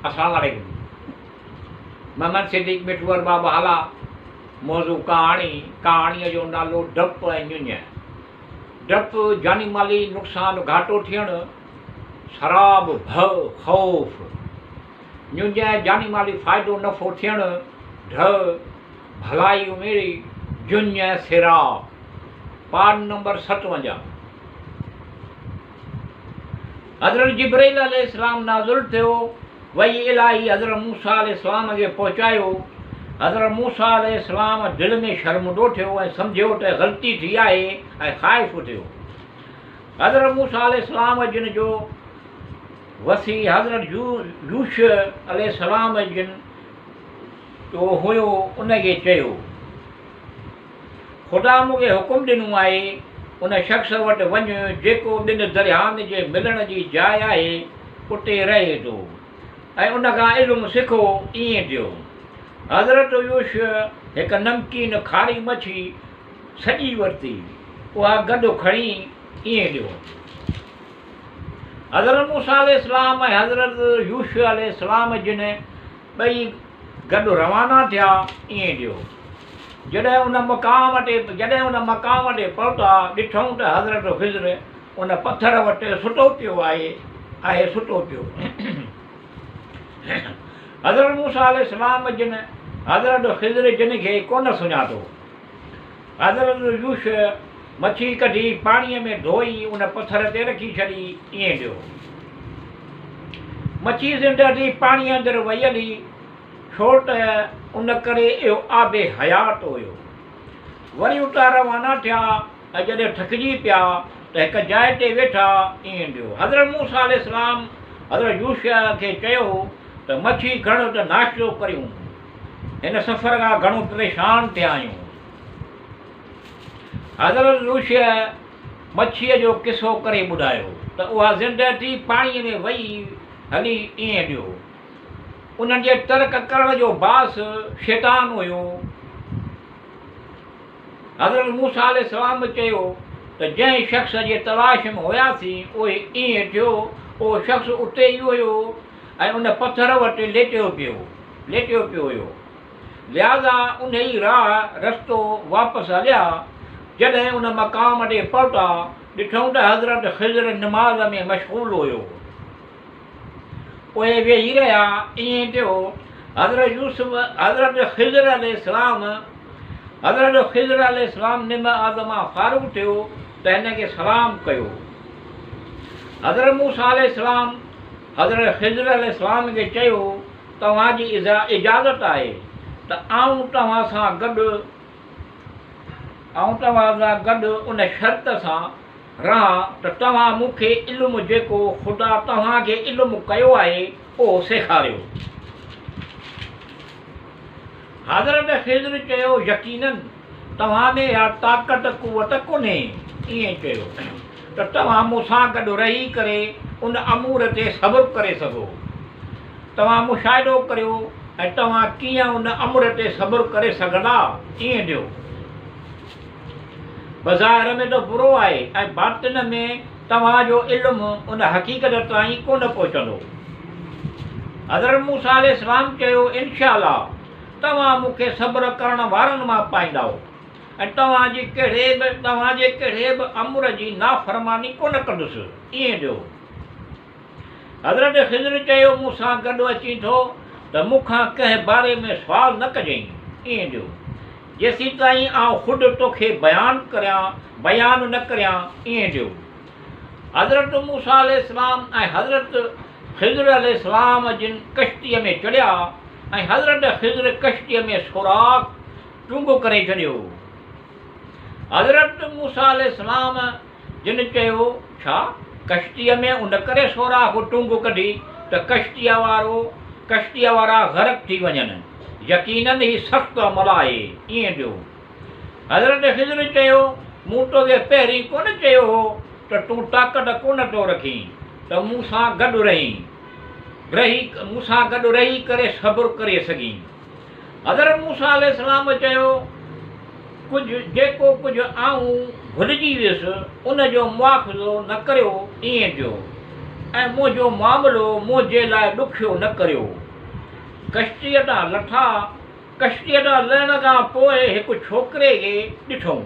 السلام عليڪم محمد صديق مٺو ارباب هالا موضوع ڪهاڻي ڪهاڻيء جو نالو ڊپ ۽ ڃڃ ڊپ جاني مالي نقصان گهاٽو ٿيڻ سراب ڀؤ خوف ڃڃ جاني مالي فائدو نفعو ٿيڻ ڍء ڀلائي اميري جڃ سراء پاڙ نمبر 57. حضرت جبرئيل عليه السلام نازل ٿيو، وحي الاهي حضرت موسيٰ عليه السلام کي پهچايو. حضرت موسيٰ عليه السلام دل ۾ شرمندو ٿيو ۽ سمجهيو ته غلطي ٿي آهي ۽ خائف ٿيو. حضرت موسيٰ عليه السلام جن جو وصي حضرت يوشع عليه السلام جن جو هيو ان کي چيو. خدا مون کي حڪم ڏنو آهي، ان شخص وٽ وڃ جيڪو ٻن درياهن جي ملڻ جي جاء آهي، اتي رهي ٿو ۽ ان کان علم سکو. ائين ٿيو. حضرت يوشع هڪ نمڪين کاري مڇي سڄي ورتي، اها گڏ کڻي ائين ڏيو. حضرت موسيٰ عليه السلام ۽ حضرت يوشع عليه السلام جن ٻئي گڏ روانا ٿيا، ائين ڏيو. جڏهن ان مقام تي جڏهن ان مقام تي پهتا، ڏٺائون ته حضرت خضر ان پٿر وٽ ستو پيو آهي آهي ستو پيو. حضرت موسيٰ عليه السلام جن حضرت خضر جن کي ڪونه سڃاتو. حضرت يوشع مڇي ڪڍي پاڻيء ۾ ڌوئي ان پٿر تي رکي ڇڏي، ائين ڏيو. مڇي زنده ٿي پاڻيء اندر وئي هلي، ڇو ته ان ڪري اهو آب حيات هيو. وري اتان روانا ٿيا ۽ جڏهن ٿڪجي پيا ته هڪ جاء تي ويٺا، ائين ڏيو. حضرت موسيٰ عليه السلام حضرت يوشع کي چيو ته مڇي کڻ ته ناشتو ڪريون. هن سفر کان گهڻو پريشان ٿيا آهيون. حضرت يوشع مڇيء جو قصو ڪري ٻڌايو ته اها زنده ٿي پاڻيء ۾ وئي هلي ائين ڏيو. انهن جي ترڪ ڪرڻ جو باعث شيطان هيو. حضرت موسيٰ عليه السلام چيو ته جنهن شخص جي تلاش ۾ هياسين اهي ائين ٿيو، اهو شخص اتي ئي هيو ۽ ان پٿر وٽ ليٽيو پيو ليٽيو پيو هيو. لهٰذا انهي راهه، رستو، واپس هليا. جڏهن ان مقام تي پهتا، ڏٺائون ته حضرت خضر نماز ۾ مشغول هيو. اهي ويهي رهيا. ائين ٿيو، حضرت يوسف حضرت خضر عليه السلام حضرت خضر عليه السلام نماز مان فارغ ٿيو ته هن کي سلام ڪيو. حضرت موسيٰ عليه السلام حضرت خضر عليه السلام کي چيو، توهان جي اجازت آهي ته آئون توهان سان گڏ آئون توهان سان گڏ ان شرط سان رهان ته توهان مون کي علم جيڪو خدا توهان کي علم ڪيو آهي اهو سيکاريو. حضرت خضر چيو يقيناً توهان ۾ اها طاقت، قوت، ڪونهي، ائين چيو، ته توهان مون سان گڏ رهي ڪري ان امور تي صبر ڪري سگهو. توهان مشاهدو ڪريو ۽ توهان ڪيئن ان امر تي صبر ڪري سگهندا، ائين ڏيو. بظاهر ۾ ته برو آهي ۽ باطن ۾ توهان جو علم ان حقيقت تائين ڪونه پهچندو. حضرت موسيٰ عليه السلام چيو، انشاء الله توهان مون کي صبر ڪرڻ وارن مان پائيندائو ۽ توهان جي ڪهڙي به توهان جي ڪهڙي به امر جي نافرماني ڪونه ڪندس. ائين ڏيو. حضرت خضر چيو، مون سان گڏ اچين ٿو ته مون کان ڪنهن باري ۾ سوال نه ڪجئين. ائين ڏيو. جيسيتائين آئون خود توکي بيان ڪريان، بيان نه ڪريان. ائين ڏيو. حضرت موسيٰ عليه السلام ۽ حضرت خضر عليه السلام جن ڪشتيء ۾ چڙهيا ۽ حضرت خضر ڪشتيء ۾ سوراخ ٽونگو ڪري ڇڏيو. حضرت موسيٰ عليه السلام جن چيو، ڇا، ڪشتيء ۾ ان ڪري سوراخ ٽونگو ڪڍي ته ڪشتيء وارو ڪشتيء وارا غرق ٿي وڃن؟ يقيناً هي سخت عمل آهي. ائين ڏيو. حضرت خضر چيو، مون توکي پهرين ڪونه چيو هو ته تون طاقت ڪونه ٿو رکين ته مون سان گڏ رهين، رهي مون سان گڏ رهي ڪري صبر ڪري سگهين. حضرت موسيٰ عليه السلام چيو، ڪجهه جيڪو ڪجهه آئون ڀلجي ويس ان جو مواخذو نه ڪريو، ائين ٿيو. ۽ منهنجو معاملو منهنجي لاء ڏکيو نه ڪريو. ڪشتيء تان لٿا. ڪشتيء تان لهڻ کان پوء هڪ ڇوڪري کي ڏٺائون.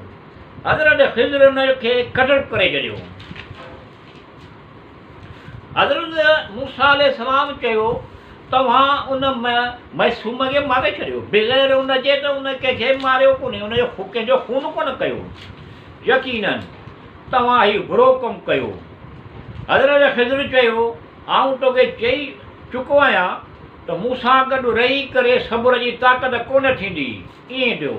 حضرت خضر ان کي قتل ڪري ڇڏيو. حضرت موسيٰ عليه السلام چيو، توهان ان معصوم کي ماري ڇڏيو، بغير ان جي ته ان ڪنهن کي ماريو ڪونهي، ان جو ڪنهن جو خون ڪونه ڪيو. يقيناً توهان هي برو ڪم ڪيو. حضرت خضر چيو، آئون توکي چئي چڪو آهيان ته مون سان گڏ رهي ڪري صبر جي طاقت ڪونه ٿيندي. ائين ٿيو.